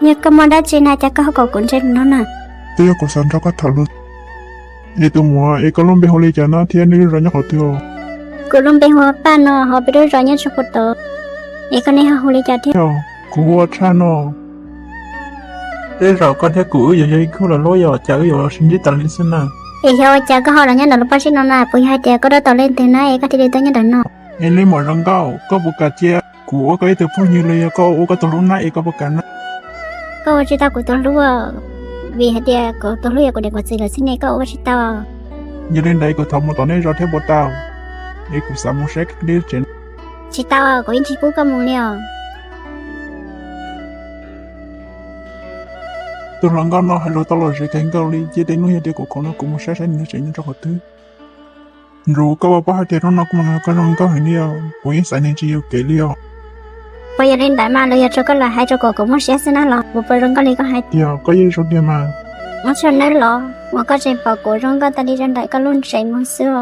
Yog koj muaj dab tsi na cas koj ho kom kuv ntsib no na? Twb yog kuv xav nrog koj tham lus. Es tus muam, es koj lub npe hu li cas na thiab nej lub zos nyob qhov twg? Kuv lub npe hu ua Paj no, ho peb lub zos nyob tsis puag tod. Es koj ne ho hu li cas thiab? Kuv hu ua Tshaj no. Tej zaum koj thiab kuv wb yuav yog ib khub los lauj, yog cas wb yuav sib ntsib tas li xwb na. Es yog ua cas koj ho los nyob ntawm lub pob zeb no na? Puas yog hais tias koj dab tau leej twg na es koj thiaj li tuaj nyob ntawm no? Es li muam zoo nkauj, koj puas kam cia kuv ua koj ib tug phooj ywg los yog koj ua koj tus hlub na, es koj puas kam na? Koj ua tsis tau kuv tus hlub, vim hais tias kuv tus hlub yog kuv niam kuv txiv lawm xwb ne, koj ua tsis tau. Yog li ntawd kuv thov mus tom nej zos thiab puas tau? Es kuv xav mus saib deb tsev. Tsis tau, kuv yeej tsis pub koj mus li os. Tus hluas nkauj no hais lus tau lom zem kawg nkaus li, cia tej hnub yog tias kuv khoom no kuv mus saib saib nws tseem nyob rau qhov twg. Ntsum, koj puas paub hais tias hnub no kuv mus nrog koj zoo nkauj heev li os, kuv yeej xaiv nws tsis yuam kev li os. Puas yog li ntawd mas los yog tsuas koj lam hais rau kuv kom muaj siab xwb na los kuv puas zoo nkauj li koj hais? Tias koj yeej zoo tiag mas. Muab tshuaj nawb los uas koj tseem pom kuv zoo nkauj tas li rau ntawm koj lub tsev muag xwb.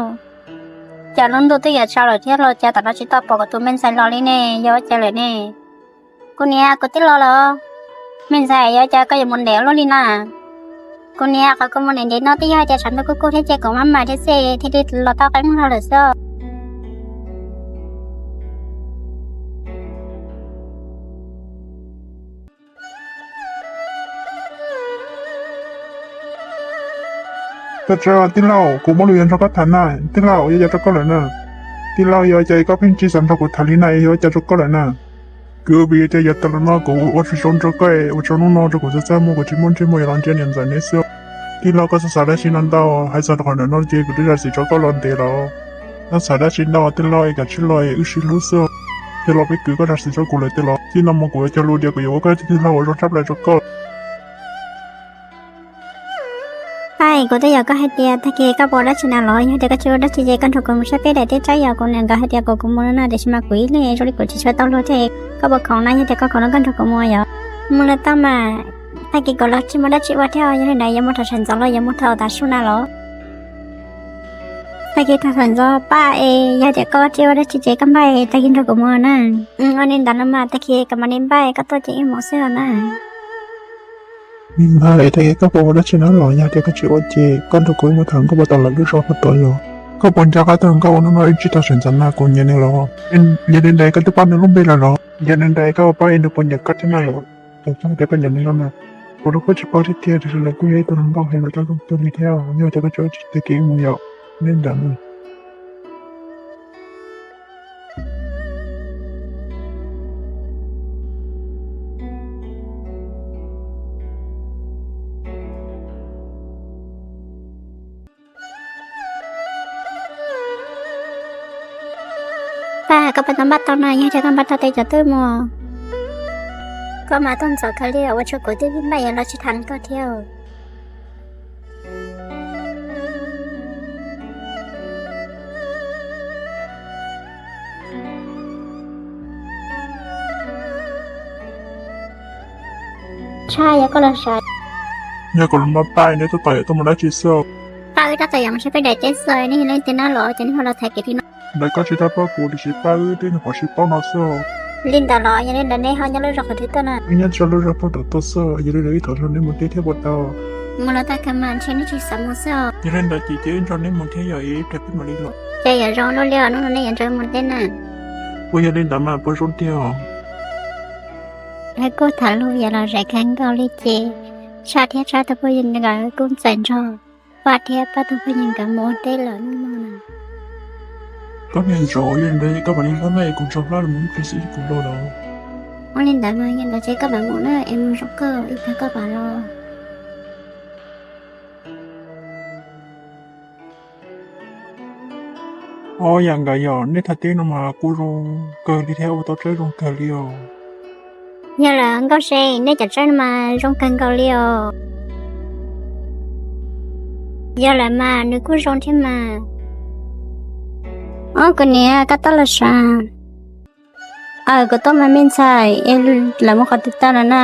Cas lub ntuj twb yuav tsaus lawm thiab los cas tam no tsis tau pom kuv tus me ntxhais los li ne, yog ua cas lawm ne? Kuv niam, kuv twb los lawm. Me ntxhais, yog cas koj yuav mus ntev luaj li na? Kuv niam, qhov kuv mus ntev ntev no twb yog hais tias tshav ntuj kub kub thiab ces kuv maj mam thiab xwb thiaj li los tau qee lub hlis lawm xwb. Tab sis tij laug, kuv muaj lus yuav nrog koj tham na. Tij laug, yog cas rau koj lawm na? Tij laug, yog cas koj pheej tsis xav nrog kuv tham li na, yog cas rau koj lawm na? Kuv vim tias yav tas los no kuv ua tsis zoo rau koj, ua tsaus ntuj no rau kuv txaj txaj muag, kuv tsis muaj ntsej muag yuav los ntsia niam ntxawm neb xwb. Tij laug, koj txhob xav dab tsi no ntau, hais txog rau qhov ntawm no ces kuv twb zam txim rau koj los ntev lawm. Txhob xav dab tsi ntau tij laug, es kav tsij los es wb sib hlub xwb. Ces los peb kwv, koj zam txim rau kuv lawm tiag los? Tij laug, mas kuv yuav cog lus tias kuv yuav ua koj tij laug uas zoo tshaj plaws rau koj. Paj, kuv twb yog koj hais tias tag kis koj puas ua dab tsi na los, yog tias koj tsis ua dab tsi ces koj nrog kuv mus saib peb daim teb tsaib, yog kuv niam nkawd hais tias kom kuv mus no na, tiam sis mas kuv ib leeg zoo li kuv tsis tshua tau luag thiab. Koj puas khoom na? Yog tias koj khoom no koj nrog kuv mus yom. Mus los tau mas, tag kis kuv los tsis muaj dab tsi ua thiab, yog li ntawd yuav mus rau sawv ntxov los yuav mus rau tav su na los? Tag kis rau sawv ntxov Paj es, yog tias koj tsis ua dab tsi ces koj npaj tag kis nrog kuv mus na. Ua li ntawd no mas tag kis kuv mam li npaj koj tuaj ces wb mus xwb os na. Npaj, tag kis koj puas ua dab tsi na los? Yog tias koj tsis ua ces koj nrog kuv mus tham nkauj puas tau lawv lub zos puag tod los? Koj puas nco qab tus nkauj uas hnub no wb ntsib rau sawv ntxov na, kuv nyiam nws los? Yog li ntawd koj twb paub nws lub npe lawm los? Yog li ntawd koj puas paub es nws puas nyiam koj thiab na los? Thaum koj tias koj nyiam nws no na, kuv los kuj tsis paub thiab tiag, tiam sis nws kuj yog ib tug hluas nkauj heev los tau zoo kawg li thiab. Yog tias koj tsis ua dab tsi tag kis wb mus yom. Li ntawd na. Paj, koj puas tau npaj tau na? Yog tias koj npaj tau ces cov twb mus. Koj mas tuaj ntxov kawg li, ua tsaug kuv twb npaj yuav los tsis tham koj thiab. Tshaj, yog koj los sav. Yog kuv los npaj Paj, neb tab tom yuav tuaj mus dab tsi xwb? Paj, wb tab tom yuav mus saib peb daim teb xwb, nej yog leej twg na los ces nej ho los tham kev li no? Ntawd koj tsis tau paub kuv tiam sis Paj, wb twb nyuam qhuav sib paub no xwb. Li ntawd los yog li ntawd nej ho nyob lub zos qhov twg tuaj na? Wb nyob txog lub zos puag tom tuaj xwb, yog li ntawd wb thov zoo neb mus teb thiab puas tau? Mus los tau kawg mas, ntshe nej tsis xav mus xwb os. Yog li ntawd ces cia wb nrog neb mus thiab yog ib pliag peb mam li los. Ces yuav zoo luaj li os, hnub no nej yuav nrog wb mus teb na. Puas yog li ntawd mas puas zoo tiag os? Wb kuj tham lus yuav los zem kawg nkaus li ces Tshaj thiab Tshaj tus phooj ywg nkawd kuj txais nrog Paj thiab Paj tus phooj ywg nkawd mus ua teb lawm hnub no na. Koj niag ntsuav, yog li ntawd koj mam li hlob na, es kuv ntshai hlob los mus ib pliag xwb kuv los lawm. Ua li ntawd mas yog ntawd ces koj mam mus na, es mus zoo kawg ib pliag koj mam los. Ob yam nkawd yog nej thaj teb no mas kuj zoo kawg li thiab ua tau tsaib zoo kawg li os. Yog lawm Nkauj Seej, nej cov tsaib no mas zoo kawg nkaus li os. Yog lawm mas nws kuj zoo thiab mas. Ob, kuv niam, koj tuaj los sav? Aw, kuv tuaj mas me ntxhais, es lawv mus qhov twg tau lawm na?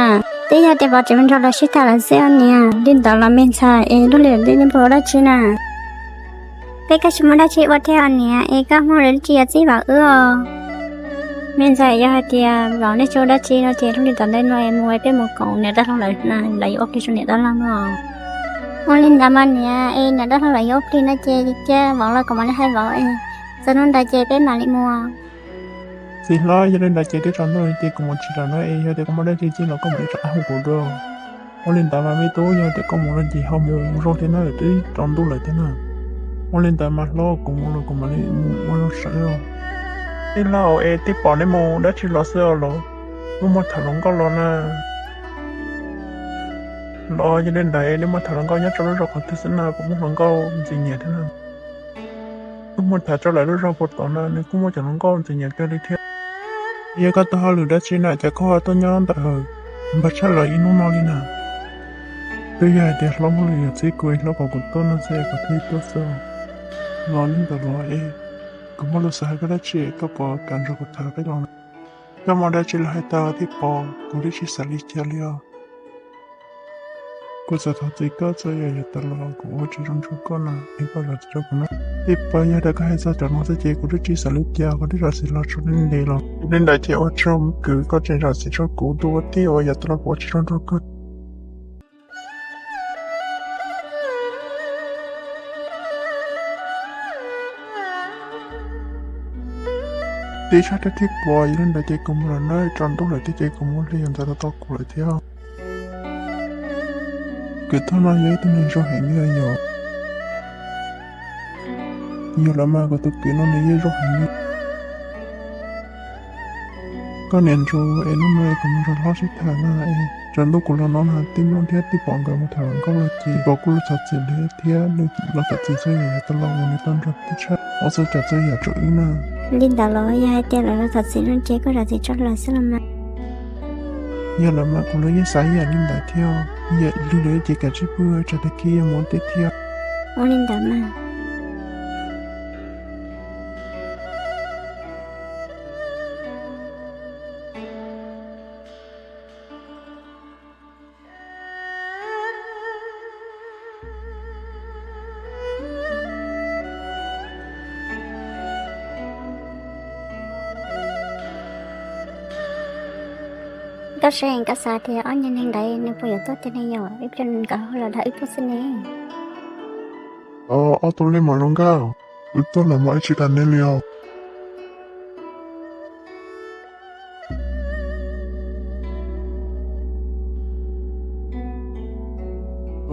Twb yog tias pom tsev me nrog lawv sib tham lawm xwb os niam. Li ntawd los me ntxhais, es lub hlis twb yeej puas ua dab tsi na? Peb kuj tsis muaj dab tsi ua thiab os niam, es koj muaj dab tsi yuav txib vam wb os? Me ntxhais, yog hais tias vauv nej tsis ua dab tsi no ces hnub li tom ntej no es mus es peb mus koom niam dab laug lawv na, lawv yuav ua plig rau niam dab laug no. Ua li ntawd mas niam, es niam dab laug lawv yuav ua plig no ces cia vauv los kom mam li hais vauv es txog hnub ntawd ces peb mam li mus. Txiv hlob, yog li ntawd ces twb tsaus ntuj ces kuv mus tsis tau na, es yog tias koj muaj dab tsi los koj mam li rov qab hu kuv dua. Ua li ntawd mas me tub, yog tias koj mus no ces ho mus zoo thiab na, twb tsaus ntuj lawm thiab na. Ua li ntawd mas hlob, kuv mus los kuv mam li mus ua zoo saib os. Tij laug, es twb pom neb mus dab tsi los xwb os los? Kuv muaj tham hluas nkauj los na. Los yog li ntawd es neb muaj tham hluas nkauj nyob rau lub zos qhov twg xwb na, kuv muaj hluas nkauj ntxim nyiam thiab na. Kuv muaj tham rau lawv lub zos puag tod na, nws kuj muaj cov hluas nkauj ntxim nyiam kawg li thiab. Yog koj tau hauj lwm dab tsi na ces koj ho tuaj nyob ntawm npawg Tshaj lawv ib hnub no li na. Twb yog hais tias hlob muaj lus yuav txib kuv es hlob kom kuv tuaj no xwb es kuv thiaj tuaj xwb. Los li ntawd los es kuv muaj lus xav hais koj dab tsi koj puas kam nrog kuv tham peb los na? Koj muaj dab tsi los hais tau tij Pov, kuv twb tsis xav li cas li os. Kuv xav thov txim koj txhua yam yav tas los kuv ua tsis zoo rau koj na, es koj zam txim rau kuv na. Tij Pov, yog tias koj hais txog cov no xwb ces kuv twb tsis xav li cas, kuv twb zam txim los tsaus ntev los. Li ntawd ces ua tsaug kwv, koj tseem zam txim rau kuv tus ua tij uas yav tas los kuv ua tsis zoo rau koj. Tij Tshaj thiab tij Pov, yog li ntawd ces kuv mus lawm na, tsaus ntuj lawm thiab ces kuv mus li, yog ntxhais tau tos kuv lawm thiab. Kwv Thoj no yog ib tug neeg zoo heev li yom. Yog lawm mas kuv tus kwv no nws yeej zoo heev li. Koj niam Ntsuag, es hnub no kuv mus nrog hlob sib tham na, es tsaus ntuj kuv los no na, tij Nplooj thiab tij Pov nkawd mus tham hluas nkauj los ces Pov kuj los thov txim thiab, nws los thov txim txhua yam yav tas los uas nws tau nrog tij Tshaj ua txhua tsav txhua yam rau wb na. Li ntawd los yog hais tias lawv los thov txim no ces koj zam txim rau lawv xwb los mas. Yog lawm mas kuv los yeej xav ib yam li ntawd thiab, yam li lawv ces kav tsij pw, tsam tag kis yuav mus ua teb thiab. Ua li ntawd mas. Tab sis koj xav tias ob niag neeg ntawd nws puas yuav tuaj tiag ne yom? Ib pliag nkawd ho los dag wb tuaj xwb ne. Ob tug li mas zoo nkauj, wb tuaj los mas wb tsis dag nej li os.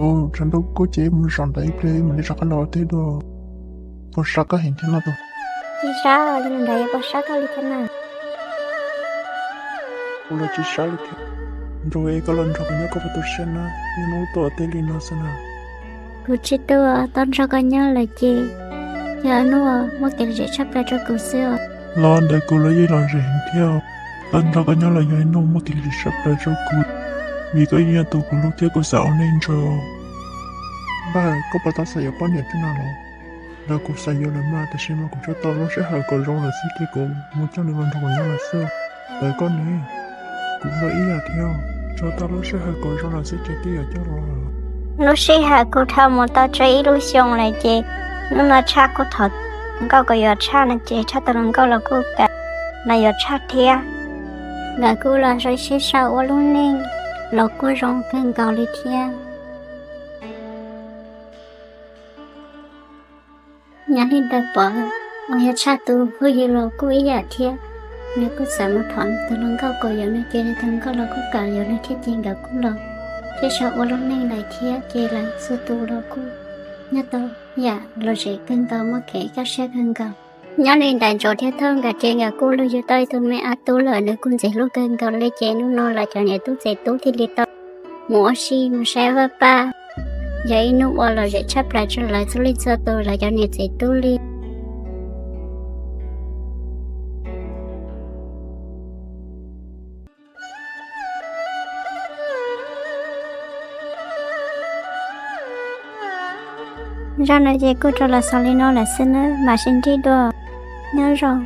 Ua, tshav ntuj kuj ces mus zaum ntawd ib pliag mam li rov qab los teb dua. Puas sab koj heev thiab no tus? Tsis sab li ntawd, puas sab koj li thiab na? Kuv los tsis sab li thiab. Nrog koj los nrog kuv nyob koj puas tu siab na, niaj hnub tuaj teb li no xwb na. Kuv tsis tu, tau nrog koj nyob lawm ces yog ib hnub muaj kev lom zem tshaj plaws rau kuv xwb os. Los ntawd kuv los yeej lom zem heev thiab. Tau nrog koj nyob los yog ib hnub muaj kev lom zem tshaj plaws rau kuv, vim koj yeej yog tus kuv hlub thiab kuv xav ua neej nrog. Npawg, koj puas tau xav yuav poj niam thiab na los? Los kuv xav yuav lawm mas, tiam sis mas kuv tsuas tau lub sij hawm kom zoo lawm xwb ces kuv mus coj nws los nrog kuv nyob lawm xwb. Ntawm koj ne, kuv los ib yam thiab, tsuas tau lub sij hawm kom zoo lawm xwb ces twb yuav coj los. Lub sij hawm kuv dhau mus tau tsawg ib lub xyoo lawm ces hnub no Tshaj kuj thov nkauj kom yuav Tshaj no ces Tshaj tus hluas nkauj los kuj kam los yuav Tshaj thiab. Nkawd kuj los sib sau ua lub neej los kuj zoo kawg nkaus li thiab. Nyob li ntawd Pov uas yog Tshaj tus phooj ywg los kuj ib yam thiab, nws kuj xav mus thov tus hluas nkauj kom yuav nws ces nws tus hluas nkauj los kuj kam yuav nws thiab ces nkawd kuj los sib sau ua lub neej lawm thiab ces lawv txhua tus los kuj nyob tau yam lom zem kawg nkaus, muaj kev kaj siab kawg nkaus. Nyob li ntawd Ntsuag thiab Thoj nkawd ces nkawd kuj los yug tau ib tug me ab tub lawm, nws kuj ntxim hlub kawg nkaus li ces hnub no lawv cov niam tub txiv tub thiaj li tau mus ua si mus saib Vaj Paj. Yog ib hnub uas lom zem tshaj plaws rau lawv txhua leej txhua tus lawv cov niam txiv tub li. Zaj no ces kuj rau los xaus li no lawm xwb nawb, mam sib ntsib dua, nyob zoo.